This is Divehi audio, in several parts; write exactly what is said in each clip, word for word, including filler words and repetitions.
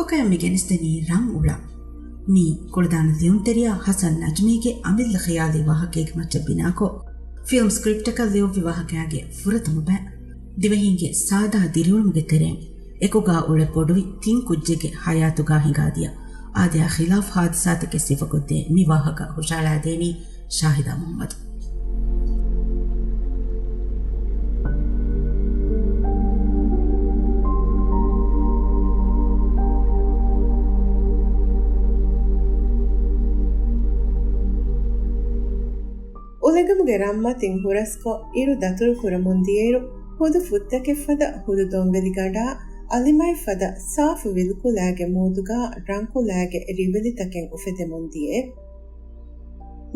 ކަޔަށް މި ގެނެސްދެނީ ރަން އުޅާ. މީ ކުޅަދާނަ ލިޔުންތެރިޔާ ޙަސަން ނަޖްމީގެ އަމިއްލަ ޚިޔާލީ ވާހަކައިގެ މައްޗަށް ބިނާކޮށް، ފިލްމް ސްކްރިޕްޓަކަށް ލިޔުއްވި ވާހަކައިގެ ފުރަތަމަ ބައި. ދިވެހިންގެ ސާދާ ދިރިއުޅުމުގެ ތެރެއިން އެކުގާ އުޅެ ބޮޑުވި ތިން ކުއްޖެއްގެ ޙަޔާތުގާ ހިނގާދިޔަ އާދަޔާ ޚިލާފް ޙާދިސާތަކެއް ސިފަކޮށްދޭ މި ވާހަކަ ހުށައަޅާދޭނީ ޝާހިދާ މުޙައްމަދު. އުލެގަމުގެ ރަންމަތިން ހުރަސްކޮށް، އިރު ދަތުރު ކުރަމުން ދިޔައިރު، ހުދު ފުއްތަކެއް ފަދަ ހުދު ދޮންވެލި ގަނޑާ، އަލިމައެއް ފަދަ ސާފު ވިލުކުލައިގެ މޫދުގާ ރަންކުލައިގެ ރިވެލިތަކެއް އުފެދެމުން ދިޔައެވެ.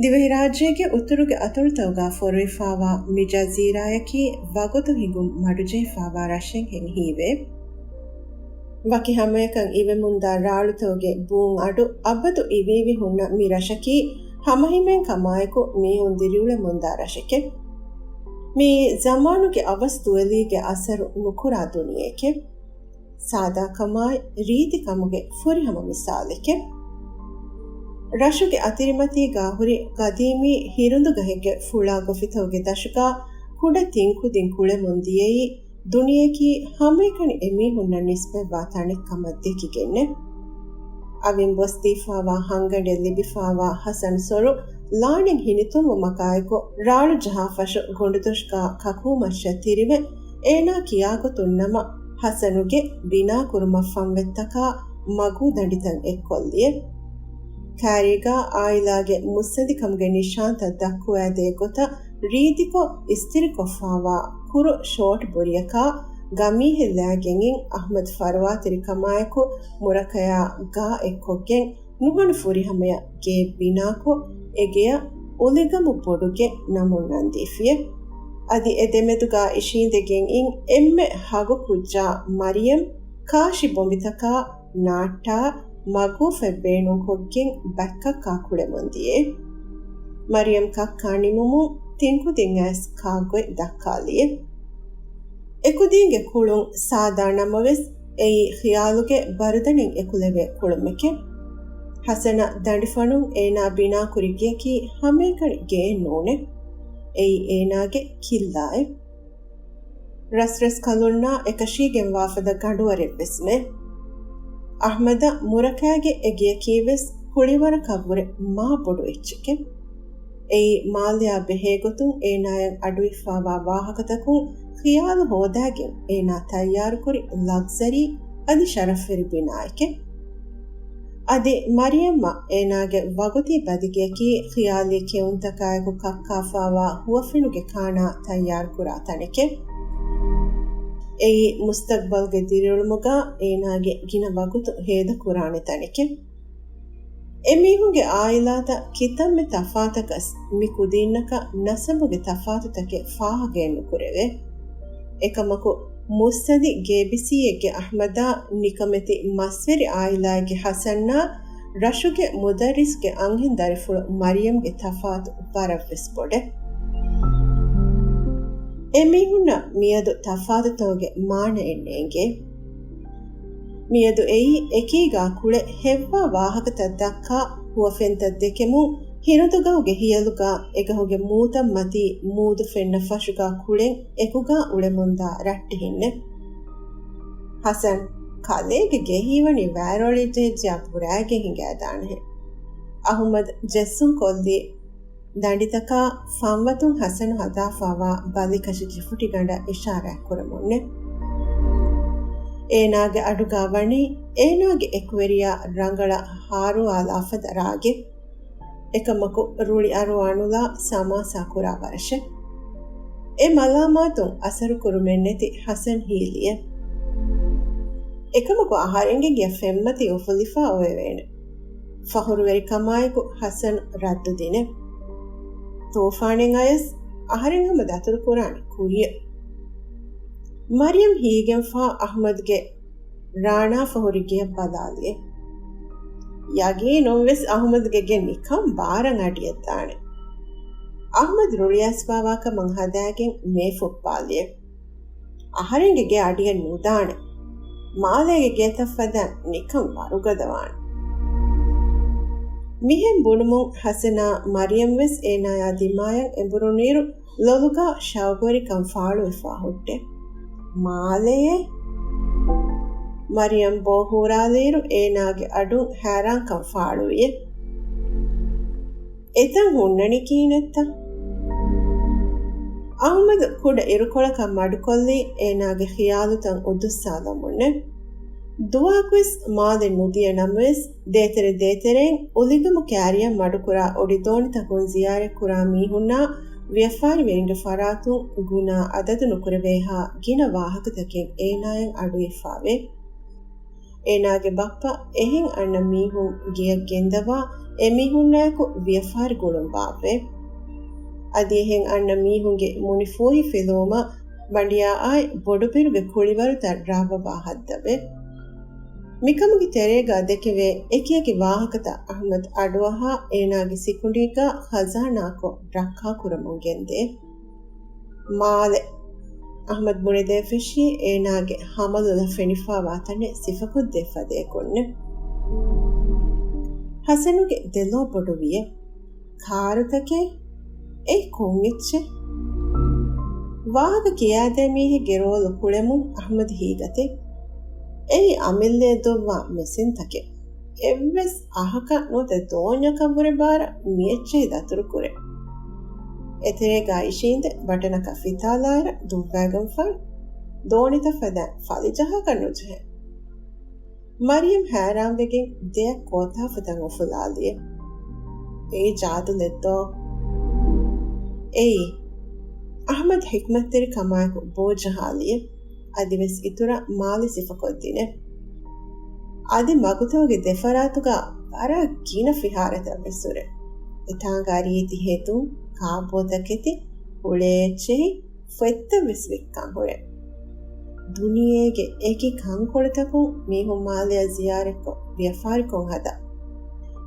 ދިވެހިރާއްޖޭގެ އުތުރުގެ އަތޮޅުތަކުގާ ފޮރުވިފާވާ މި ޖަޒީރާޔަކީ ވަގުތު ހިނގުން މަޑުޖެހިފާވާ ރަށެއްހެން ހީވޭ. ވަކި ހަމަޔަކަށް އިވެމުންދާ ރާޅުތަކުގެ ބޫން އަޑު އަބަދު އިވިއިވި ހުންނަ މި ރަށަކީ ހަމަހިމޭން ކަމާއެކު މީހުން ދިރިއުޅެމުންދާ ރަށެކެވެ. މިއީ ޒަމާނުގެ އަވަސް ދުވެލީގެ އަސަރު ނުކުރާ ދުނިޔެއެކެވެ. ސާދާކަމާއި ރީތިކަމުގެ ފުރިހަމަ މިސާލެކެވެ. ރަށުގެ އަތިރިމަތީގާ ހުރި ގަދީމީ ހިރުނދުގަހެއްގެ ފުޅާ ގޮފިތަކުގެ ދަށުގާ ކުޑަ ތިން ކުދިން ކުޅެމުން ދިޔައީ ދުނިޔެއަކީ ހަމައެކަނި އެމީހުންނަށް ނިސްބަތްވާ ތަނެއް ކަމަށް ދެކިގެންނެވެ. އަވިން ބޮސްދީފާވާ ހަންގަނޑެއް ލިބިފާވާ ޙަސަން ސޮރު ލާނެން ހިނިތުންވުމަކާއެކު، ރާޅު ޖަހާފަށު ގޮނޑުދޮށުގާ ކަކޫމަށަށް ތިރިވެ، އޭނާ ކިޔާގޮތުން ނަމަ، ޙަސަނުގެ ބިނާކުރުމަށް ފަންވަތްތަކާ މަގޫ ދަނޑިތައް އެއްކޮށްލިއެވެ. ކާރީގާ އާއިލާގެ މުއްސަނދިކަމުގެ ނިޝާންތައް ދައްކުވައިދޭ ގޮތަށް ރީތިކޮށް އިސްތިރިކޮށްފާވާ ކުރު ޝޯޓް ބުރިއަކާ ގަމީހެއް ލައިގެން އިން އަޙްމަދު ފަރުވާތެރިކަމާއެކު މުރަކަޔާ ގާ އެއްކޮށްގެން ނުހަނު ފުރިހަމަޔަށް ގެއެއް ބިނާކޮށް، އެ ގެޔަށް އުލިގަމު ބޮޑުގެ ނަމުން ނަންދީފިއެވެ. އަދި އެ ދެމެދުގާ އިށީނދެގެން އިން އެންމެ ހަގު ކުއްޖާ މަރިޔަމް ކާށި ބޮނބިތަކާ ނާއްޓާ މަގޫފަތް ބޭނުންކޮށްގެން ބައްކައްކާ ކުޅެމުން ދިޔައެވެ. މަރިޔަމް ކައްކާ ނިމުމުން ތިންކުދިން އައިސް ކާގޮތް ދައްކާލިއެވެ. އެކުދީންގެ ކުޅުން ސާދާ ނަމަވެސް، އެއީ ޚިޔާލުގެ ބަރުދަނެއް އެކުލެވޭ ކުޅުމެކެވެ. ޙަސަނަށް ދަނޑިފަނުން އޭނާ ބިނާކުރި ގެއަކީ ހަމައެކަނި ގެއެއް ނޫނެވެ. އެއީ އޭނާގެ ކިއްލާއެވެ. ރަސްރަސްކަލުންނާ އެކަށީގެންވާފަދަ ގަނޑުވަރެއްވެސްމެ. އަޙްމަދަށް މުރަކައިގެ އެ ގެއަކީވެސް ކުޅިވަރަކަށްވުރެ މާ ބޮޑު އެއްޗެކެވެ. އެއީ މާލެއާ ބެހޭގޮތުން އޭނާޔަށް އަޑުއިއްފާވާ ވާހަކަތަކުން ޚިޔާލު ހޯދާގެން އޭނާ ތައްޔާރުކުރި ލަގްޒަރީ އަދި ޝަރަފްވެރި ބިނާއެކެވެ. އަދި މަރިޔަމްއަށް އޭނާގެ ވަގުތީ ބަދިގެއަކީ ޚިޔާލީ ކެއުންތަކާއެކު ކައްކާފާވާ ހުވަފެނުގެ ކާނާ ތައްޔާރުކުރާ ތަނެކެވެ. އެއީ މުސްތަގްބަލްގެ ދިރިއުޅުމުގަ އޭނާގެ ގިނަ ވަގުތު ހޭދަކުރާނެ ތަނެކެވެ. އެމީހުންގެ އާއިލާތައް ކިތަންމެ ތަފާތަކަސް މި ކުދީންނަކަށް ނަސަބުގެ ތަފާތުތަކެއް ފާހަގައެއް ނުކުރެވޭ. އެކަމަކު، މުއްސަދި ގޭބިސީއެއްގެ އަޙްމަދާ ނިކަމެތި މަސްވެރި އާއިލާއެއްގެ ޙަސަންއާ ރަށުގެ މުދައްރިސްގެ އަންހެން ދަރިފުޅު މަރިޔަމްގެ ތަފާތު ވަރަށްވެސް ބޮޑެވެ. އެމީހުންނަށް މިއަދު ތަފާތުތަކުގެ މާނައެއް ނޭނގޭ. މިއަދު އެއީ އެކީގާ ކުޅެ ހެއްވާ ވާހަކަތައް ދައްކާ ހުވަފެންތައް ދެކެމުން ހިނިތުގަހުގެ ހިޔަލުގާ އެގަހުގެ މޫތައް މަތީ މޫދު ފެންނަ ފަށުގާ ކުޅެން އެކުގާ އުޅެމުންދާ ރައްޓެހިންނެވެ. ޙަސަން، ކަލޭގެ ގެ ހީވަނީ ވައިރޯޅި ޖެހިއްޖެޔާ ބުރައިގެން ހިނގައިދާނެހެން. އަޙުމަދު ޖެއްސުން ކޮށްލީ ދަނޑިތަކާ ފަންވަތުން ޙަސަނު ހަދާފާވާ ބަލިކަށި ޖިފުޓިގަނޑަށް އިޝާރާތް ކުރަމުންނެވެ. އޭނާގެ އަޑުގާ ވަނީ އޭނާގެ އެކުވެރިޔާ ރަނގަޅަށް ހާރުއާލާފަދަ ރާގެއް. އެކަމަކު ރުޅި އަރުވާނުލާ ސަމާސާ ކުރާ ވަރަށެވެ. އެ މަލާމާތުން އަސަރު ކުރުމެއް ނެތި ޙަސަން ހީލިއެވެ. އެކަމަކު އަހަރެންގެ ގެޔަށް ފެންމަތީ އުފުލިފާ އޮވެވޭނެ. ފަޚުރުވެރިކަމާއެކު ޙަސަން ރައްދު ދިނެވެ. ތޫފާނެއް އަޔަސް އަހަރެން ހަމަ ދަތުރު ކުރާނެ ކުރިއެއް. މަރިޔަމް ހީގެންފާ އަޙްމަދުގެ ރާނާފަ ހުރި ގެޔަށް ބަލާލިއެވެ. ޔަގީނުން ވެސް އަޙްމަދުގެ ގެ ނިކަން ބާރަށް އަޑިއަށްދާނެ. އަޙްމަދު ރުޅިއައިސްފާވާ ކަމަށް ހަދާގެން މޭ ފުއްޕާލިއެވެ. އަހަރެންގެ ގެ އަޑިއަށް ނުދާނެ. މާލޭގެ ގެއަތަށް ފަދައިން ނިކަން ވަރުގަދަވާނެ. މިހެން ބުނުމުން ޙަސަނާ މަރިޔަމް ވެސް އޭނާޔާ ދިމާޔަށް އެނބުރުނުއިރު ލޮލުގަ ޝައުގުވެރިކަން ފާޅުވެފާ ހުއްޓެ. މާލެއޭ؟ މަރިޔަމް ބޯ ހޫރާލިއިރު އޭނާގެ އަޑުން ހައިރާންކަން ފާޅުވިއެ. އެތަން ހުންނަނީ ކިހިނެއްތަ؟ އަޙްމަދު ކުޑަ އިރުކޮޅަކަށް މަޑުކޮށްލީ އޭނާގެ ޚިޔާލުތައް އުދުއްސާލަމުންނެ. ދުވަހަކުވެސް މާލެ ނުދިޔަ ނަމަވެސް، ދޭތެރެ ދޭތެރެއިން އުލިގަމު ކާރިޔަށް މަޑުކުރާ އޮޑި ދޯނިތަކުން ޒިޔާރަތްކުރާ މީހުންނާ ވިޔަފާރިވެރިންގެ ފަރާތުން ގުނާ އަދަދު ނުކުރެވޭހާ ގިނަ ވާހަކަތަކެއް އޭނާޔަށް އަޑުއިއްފާވޭ. އޭނާގެ ބައްޕަ އެހެން އަންނަ މީހުން ގެޔަށް ގެންދަވާ އެމީހުންނާއެކު ވިޔަފާރި ގުޅުން ބާއްވޭ. އަދި އެހެން އަންނަ މީހުންގެ މުނިފޫހި ފިލުވުމަށް ބަނޑިޔާއާއި ބޮޑުބިރުގެ ކުޅިވަރުތައް ރާވަވާ ހައްދަވޭ. މިކަމުގެ ތެރޭގަ ދެކެވޭ އެކިއެކި ވާހަކަތައް އަޙްމަދު އަޑުއަހާ އޭނާގެ ސިކުނޑީގަ ޚަޒާނާކޮށް ރައްކާކުރަމުން ގެންދޭ. މާލެ. އަޙްމަދު ބުނެދޭފެށީ އޭނާގެ ހަމަލޮލަށް ފެނިފާވާ ތަނެއް ސިފަކޮށްދޭ ފަދަޔަކުންނެ. ޙަސަނުގެ ދެލޯ ބޮޑުވިއެ. ކާރުތަކެއް؟ އެއީ ކޮން އެއްޗެއް؟ ވާހަކަ ކިޔާދޭ މީހެއްގެ ރޯލު ކުޅެމުން އަޙްމަދު ހީގަތެ. އެއީ އަމިއްލައަށް ދޮއްވާ މެސިންތަކެއް. އެއްވެސް އަހަކަށް ނުވަތަ ދޯންޏަކަށްވުރެ ބާރަށް މިއެއްޗެހި ދަތުރުކުރޭ. އެތެރޭގަ އިށީނދެ ބަޓަނަކަށް ފިތާލާއިރަށް ދުއްވައިގެންފަ ދޯނިތައް ފަދައިން ފަލިޖަހާކަށް ނުޖެހޭ. މަރިޔަމް ހައިރާންވެގެން ދެއަތް ކޯތާފުތައް އުފުލާލިއެ. އެއީ ޖާދުލެއްދޯ؟ އެއީ. އަޙްމަދު ޙިކްމަތްތެރިކަމާއެކު ބޯޖަހާލިއެ. އަދިވެސް އިތުރަށް މާލެ ސިފަކޮށްދިނެ. އަދި މަގުތަކުގެ ދެފަރާތުގަ ވަރަށް ގިނަ ފިހާރަތައް ވެސް ހުރޭ. އެތާނގަ ރީތި ހެދުން، ކާއްބޯތަކެތި، ހުޅޭ އެއްޗެހި، ފޮތްތައް ވެސް ވިއްކާން ހުރޭ. ދުނިޔޭގެ އެކި ކަންކޮޅުތަކުން މީހުން މާލެއަށް ޒިޔާރަތްކޮށް ވިޔަފާރިކޮށް ހަދާ.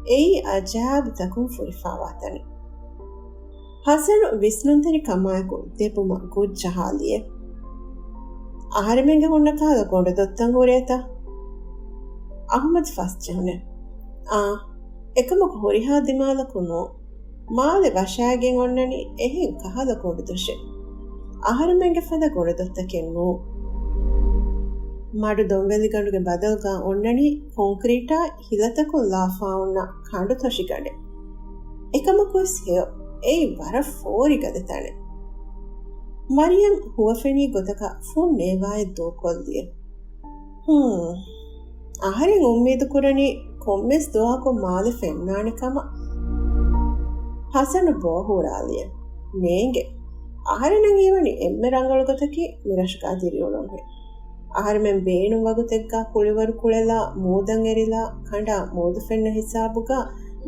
އެއީ އަޖައިބު ތަކުން ފުރިފާވާ ތަނެއް. ޙަސަނު ވިސްނުންތެރިކަމާއެކު ދެބުމަށް ގުއްޖަހާލިއެ. އަހަރެމެންގެ ހުންނަ ކަހަލަ ގޮނޑުދޮށްތައް ހުރޭތަ؟ އަޙްމަދު ފަސްޖެހުނެ. އާ، އެކަމަކު ހުރިހާ ދިމާލަކު ނޫން. މާލެ ވަށާގެން އޮންނަނީ އެހެން ކަހަލަ ގޮނޑުދޮށެއް. އަހަރެމެންގެ ފަދަ ގޮނޑުދޮށްތަކެއް ނޫން. މަޑު ދޮންވެލިގަނޑުގެ ބަދަލުގަ އޮންނަނީ ކޮންކްރީޓާ ހިލަތަކުން ލާފާ އޮންނަ ކަނޑު ތޮށިގަނޑެއް. އެކަމަކުވެސް ހެޔޮ، އެއީ ވަރަށް ފޯރި ގަދަ ތަނެއް. މަރިޔަމް ހުވަފެނީ ގޮތަކަށް ފުން ނޭވާއެއް ދޫކޮށްލިއެ. ހޫނ. އަހަރެން އުއްމީދު ކުރަނީ ކޮންމެސް ދުވަހަކު މާލެ ފެންނާނެ ކަމަށް. ޙަސަނު ބޯ ހޫރާލިއެ. ނޭނގެ. އަހަރެންނަށް ހީވަނީ އެންމެ ރަނގަޅު ގޮތަކީ މި ރަށުގަ ދިރިއުޅުންހެން. އަހަރެމެން ބޭނުން ވަގުތެއްގަ ކުޅިވަރު ކުޅެލާ މޫދަށް އެރިލާ ކަނޑާ މޫދު ފެންނަ ހިސާބުގަ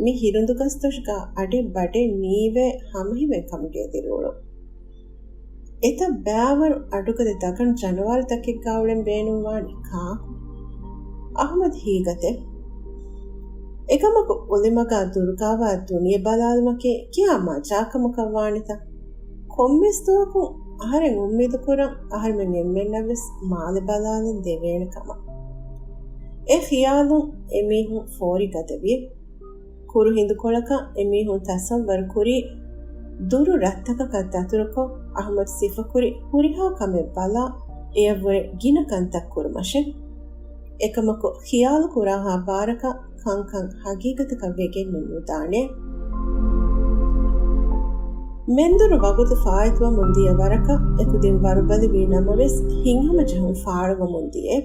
މި ހިރުނދުގަސްތޮށިގަ އަޑެއް ބަޑެއް ނީވެ ހަމަހިމޭން ކަމުގެ ދިރިއުޅުން. އެތައް ބައިވަރު އަޑުގަދަ ދަގަނޑު ޖަނަވާރުތަކެއްގަ އުޅެން ބޭނުންވާނީ ކާކު؟ އަޙްމަދު ހީގަތެ. އެކަމަކު އުލިމަގާ ދުރުގާވާ ދުނިޔެ ބަލާލުމަކީ ކިހާ މަޖާކަމަކަށް ވާނެތަ؟ ކޮންމެސް ދުވަހަކު އަހަރެން އުއްމީދު ކުރަން އަހަރެމެން އެންމެންނަށް ވެސް މާލެ ބަލާލަން ދެވޭނެ ކަމަށް. އެ ޚިޔާލުން އެމީހުން ފޯރި ގަދަވި. ކުރު ހިނދުކޮޅަކަށް އެމީހުން ތަޞައްވަރު ކުރީ ދުރު ރަށްތަކަކަށް ދަތުރުކޮށް، އަޙްމަދު ސިފަކުރި ހުރިހާ ކަމެއް ބަލާ، އެޔަށްވުރެ ގިނަ ކަންތައް ކުރުމަށެ. އެކަމަކު ޚިޔާލު ކުރާހާ ބާރަކަށް ކަންކަން ހަގީގަތަކަށް ވެގެން ނުދާނެ. މެންދުރު ވަގުތު ފާއިތުވަމުން ދިޔަ ވަރަކަށް އެކުދިން ވަރުބަލިވީ ނަމަވެސް، ހިތްހަމަޖެހުން ފާޅުވަމުން ދިޔަ.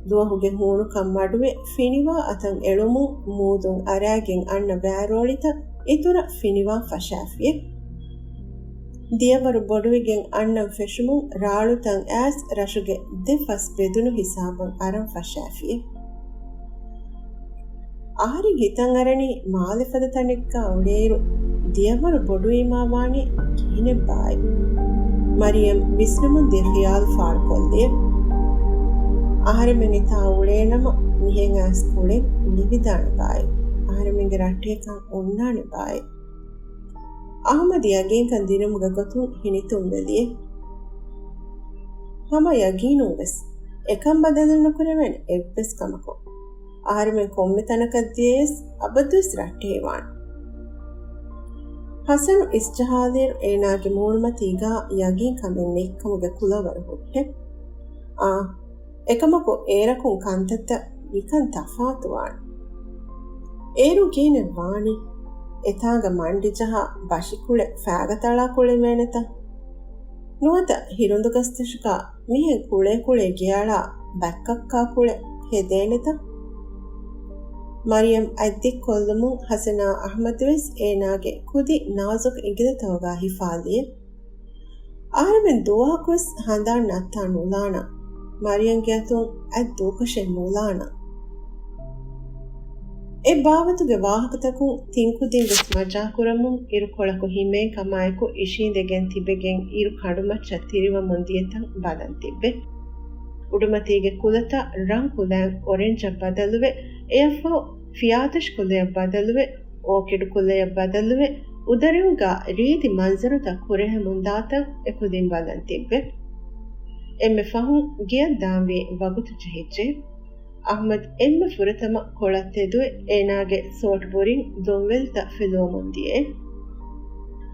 ދުވަހުގެ ހޫނުކަން މަޑުވެ، ފިނިވާ އަތަށް އެޅުމުން މޫދުން އަރާގެން އަންނަ ވައިރޯޅިތައް އިތުރަށް ފިނިވާން ފަށާފިއެ. ދިޔަވަރު ބޮޑުވިގެން އަންނަން ފެށުމުން ރާޅުތައް އައިސް ރަށުގެ ދެ ފަސް ބެދުނު ހިސާބަށް އަރަން ފަށާފިއެ. އަހަރެން ހިތަށް އަރަނީ މާލެ ފަދަ ތަނެއްގަ އުޅޭއިރު ދިޔަވަރު ބޮޑުވީމާ ވާނީ ކިހިނެއްބާއޭ؟ މަރިޔަމް ވިސްނަމުން ދިޔަ ޚިޔާލު ފާޅުކޮށްލިއެ. އަހަރެމެން އެތާ އުޅޭނަމަ މިހެން އައިސް ކުޅެން ނިވިދާނެބާއޭ؟ އަހަރެމެންގެ ރައްޓެހިކަން އޮންނާނެބާއޭ؟ އަޙްމަދު ޔަގީންކަން ދިނުމުގެ ގޮތުން ހިނިތުންވެލިއެ. ހަމަ ޔަގީނުން ވެސް. އެކަން ބަދަލުނުކުރެވޭނެ އެއްވެސް ކަމަކު. އަހަރެމެން ކޮންމެ ތަނަކަށް ދިޔަޔަސް އަބަދުވެސް ރައްޓެހިވާނެ. ހަސަނު އިސްޖަހާލިއިރު އޭނާގެ މޫނުމަތީގާ ޔަގީންކަމެއް ނެތްކަމުގެ ކުލަވަރު ހުއްޓެ. އާ، އެކަމަކު އޭރަކުން ކަންތައްތައް ނިކަން ތަފާތުވާނެ. އޭރު ކިހިނެއް ވާނީ؟ އެތާނގަ މަންޑި ޖަހާ ބަށިކުޅެ ފާގަތަޅާ ކުޅެވޭނެތަ؟ ނުވަތަ ހިރުނދުގަސްތަށުގާ މިހެން ކުޅޭ ކުޅޭ ގެއަޅާ ބައްކައްކާ ކުޅެ ހެދޭނެތަ؟ މަރިޔަމް އަތްދިއްކޮށްލުމުން ހަސަނާ އަޙްމަދުވެސް އޭނާގެ ކުދި ނާޒުކު އިނގިލިތަކުގާ ހިފާލިއެ. އަހަރެމެން ދުވަހަކުވެސް ހަނދާން ނައްތާ ނުލާނަން. މަރިޔަމްގެ އަތުން އަތް ދޫކަށެއް ނުލާނަން. އެ ބާވަތުގެ ވާހަކަތަކުން ތިން ކުދިން ވެސް މަޖާކުރަމުން އިރުކޮޅަކު ހިމޭން ކަމާއެކު އިށީނދެގެން ތިބެގެން އިރު ކަނޑުމައްޗަށް ތިރިވަމުން ދިޔަތަން ބަލަން ތިއްބެ. އުޑުމަތީގެ ކުލަތައް ރަން ކުލައިން އޮރެންޖަށް ބަދަލުވެ، އެއަށްފަހު ފިޔާތަށި ކުލަޔަށް ބަދަލުވެ، އޯކިޑު ކުލަޔަށް ބަދަލުވެ، އުދަރެއުގާ ރީތި މަންޒަރުތައް ކުރެހެމުންދާތަން އެކުދިން ބަލަން ތިއްބެ. އެންމެ ފަހުން ގެޔަށް ދާންވީ ވަގުތު ޖެހިއްޖެ. އަޙްމަދު އެންމެ ފުރަތަމަ ކޮޅަށް ތެދުވެ، އޭނާގެ ސޯޓް ބުރިން ދޮންވެލިތައް ފެލުވަމުން ދިޔައެ.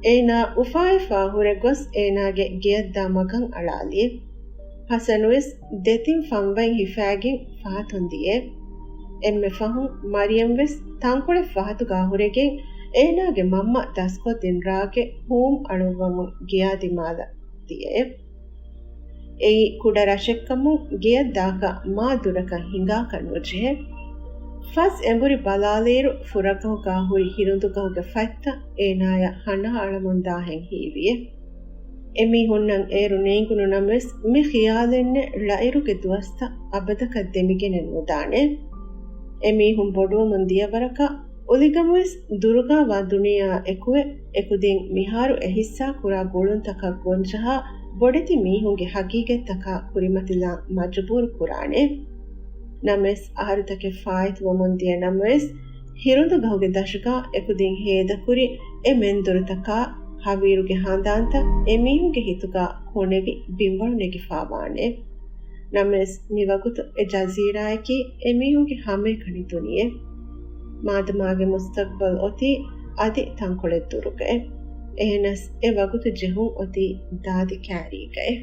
އޭނާ އުފާވެފާ ހުރެ ގޮސް އޭނާގެ ގެޔަށްދާ މަގަށް އަޅާލިއެ. ހަސަނުވެސް ދެތިން ފަންބައިން ހިފާގެން ފަހަތުން ދިޔައެ. އެންމެ ފަހުން މަރިޔަމް ވެސް ތަންކޮޅެއް ފަހަތުގާ ހުރެގެން އޭނާގެ މަންމަ ދަސްކޮށްދިން ރާގެ ހޫމް އަޅުއްވަމުން ގެޔާ ދިމާލަށް ދިޔައެ. އެއީ ކުޑަ ރަށެއްކަމުން ގެޔަށް ދާކަށް މާ ދުރަކަށް ހިނގާކަށް ނުޖެހޭ. ފަސް އެނބުރި ބަލާލިއިރު ފުރަގަހުގާ ހުރި ހިރުނދުގަހުގެ ފަތްތައް އޭނާޔަށް ހަނާ އަޅަމުން ދާހެން ހީވިއެ. އެމީހުންނަށް އޭރު ނޭނގުނު ނަމަވެސް، މި ޚިޔާލެއްނެއް ޅައިރުގެ ދުވަސްތައް އަބަދަކަށް ދެމިގެނެއް ނުދާނެ. އެމީހުން ބޮޑުވަމުން ދިޔަވަރަކަށް އުލިގަމުވެސް ދުރުގާވާ ދުނިޔެއާ އެކުވެ، އެކުދިން މިހާރު އެހިއްސާކުރާ ގުޅުންތަކަށް ގޮންޖަހާ ބޮޑެތި މީހުންގެ ހަގީގަތްތަކާ ކުރިމަތިލާން މަޖުބޫރު ކުރާނެ. ނަމަވެސް، އަހަރުތަކެއް ފާއިތުވަމުން ދިޔަ ނަމަވެސް، ހިރުނދުގަހުގެ ދަށުގާ އެކުދިން ހޭދަކުރި އެ މެންދުރުތަކާ ހަވީރުގެ ހަނދާންތައް އެމީހުންގެ ހިތުގާ ކޮނެވި ބިންވަޅު ނެގިފާވާނެ. ނަމަވެސް، މިވަގުތު އެ ޖަޒީރާއަކީ އެމީހުންގެ ހަމައެކަނި ދުނިޔެ. މާދަމާގެ މުސްތަގްބަލް އޮތީ އަދި ތަންކޮޅެއް ދުރުގައެ. އެހެނަސް، އެ ވަގުތު ޖެހުން އޮތީ ދާދި ކައިރީގައެ.